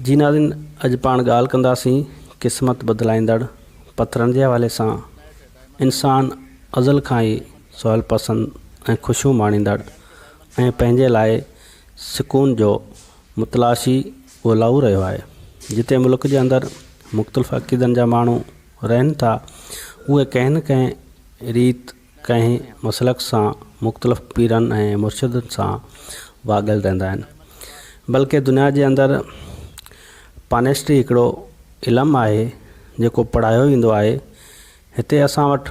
جي ناظرين اڄ پاڻ ڳالهه ڪنداسين قسمت بدلائيندڙ پٿرن جي حوالي سان. انسان ازل کان ئي سهل پسند ۽ خوشيون ماڻيندڙ ۽ پنهنجي لاء سڪون جو متلاشي ڳولائو رهيو آهي. جتي ملڪ جي اندر مختلف عقيدن جا ماڻهو رهن ٿا اهي ڪنهن نه ڪنهن ريت ڪنهن مسلڪ سان مختلف پيرن ۽ مرشدن سان واڳيل رهندا آهن بلڪه دنيا جي اندر پانيسٽري هڪڙو علم آهي جيڪو پڙهايو ويندو آهي هتي اسان وٽ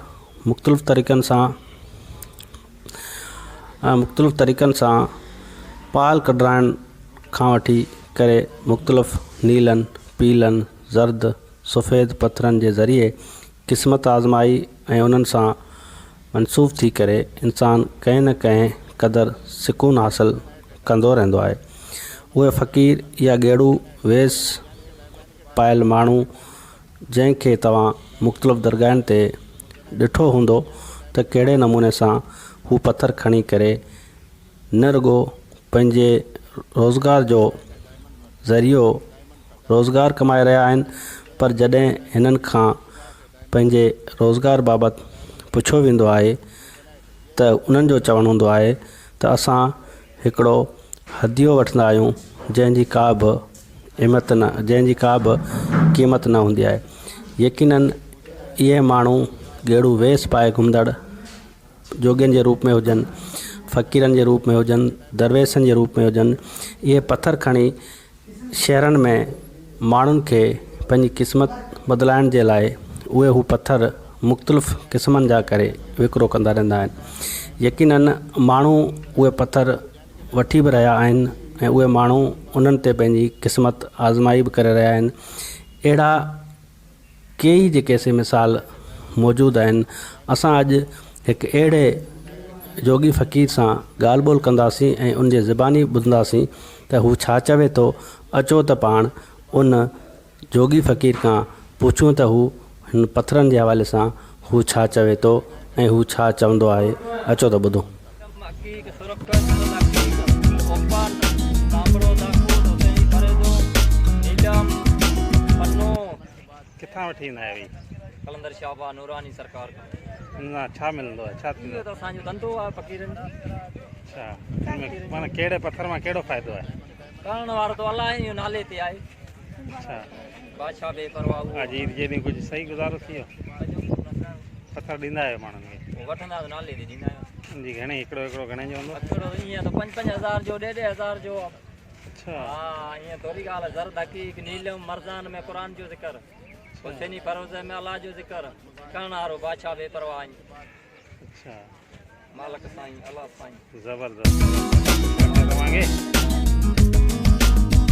مختلف طريقن سان مختلف طريقن سان پال ڪڍرائڻ کان وٺي ڪري مختلف نيلن پيلن زرد سفيد پٿرن جي ذريعي قسمت آزمائي ۽ انهن سان منسوب ٿي ڪري انسان ڪنهن نه ڪنهن قدر سڪون حاصل ڪندو رهندو آهي. اهي فقير يا گيڙو ويس پايل ماڻهو جنهن کي توهان مختلف درگاهن تي ڏٺو هوندو ته ڪهڙي نموني سان هو پٿر کڻي ڪري نه رڳو پنهنجي روزگار جو ذريعو روزگار ڪمائي رهيا آهن پر جڏهن هنن کان پنهنجي روزگار بابت پڇيو ويندو آهي ته انهن جو چوڻ هوندو آهي ته اسان هڪڙو هديو وٺندا آهيون جنهن جي ڪا به اهميت نه جنهن جي ڪا به قيمت نه هوندي آهي يقينن اهي ماڻهو گيڙو ويس پائي گهمندڙ جوڳين جي روپ ۾ هجن، فقيرن جي روپ ۾ هجن، درويشن جي روپ ۾ هجن، اهي پٿر کڻي شهرن ۾ ماڻهن کي پنهنجي قسمت بدلائڻ جي لاء اهي هو پٿر مختلف قسمن جا ڪري وڪرو ڪندا رهندا آهن. يقينن ماڻهو اهي پٿر وٺي به رهيا آهن ۽ اهي ماڻهو انهن تي پنهنجي قسمت آزمائي به ڪري رهيا آهن. اهڙا ڪيئي جيڪي سي مثال موجود آهن. اسان اڄ هڪ اهڙي جوڳي فقير سان ڳالهه ٻولهه ڪنداسين ۽ ان جي زباني ٻڌنداسين ته هو ڇا چوي ٿو. اچو ته پاڻ ان جوڳي فقير کان پڇون ته هو هن پٿرن جي حوالي سان هو ڇا چوي ٿو ۽ هو ڇا چوندو آهي. اچو ته ٻڌون. ڪٿان وٺي ايندا آهيو هي؟ قلندر شاهه نوراني سرڪار کان. ان سان ڇا ملندو آهي ڇا ٿيندو اهو ته اسان جو ڌنڌو آهي فقيرن جو. اڇا ان ۾ معنيٰ ڪهڙي پٿر مان ڪهڙو فائدو آهي؟ ڪرڻ وارو ته الله آهي اهو نالي تي آهي. اڇا بادشاهه بي پرواهه اهو. اڄ عيد جي ڏينهن ڪجهه صحيح گذارو ٿي ويو؟ پٿر ڏيندا آهيو ماڻهن کي؟ وٺندا ته نالي تي ڏيندا آهيون. ان جي گهڻي هڪڙو هڪڙو گهڻي جو هوندو؟ هڪڙو ائين ته پنج پنج هزار جو ڏيڍ ڏيڍ هزار جو. اڇا. ها ائين ٿوري ڳالهه آهي زرد حقيق نيلم مرزان ۾ قرآن جو ذڪر حسيني فروزه ۾ الله جو ذڪر ڪرڻ وارو بادشاهه بي پرواهه آهين. اڇا. مالڪ سائين الله سائين. زبردست.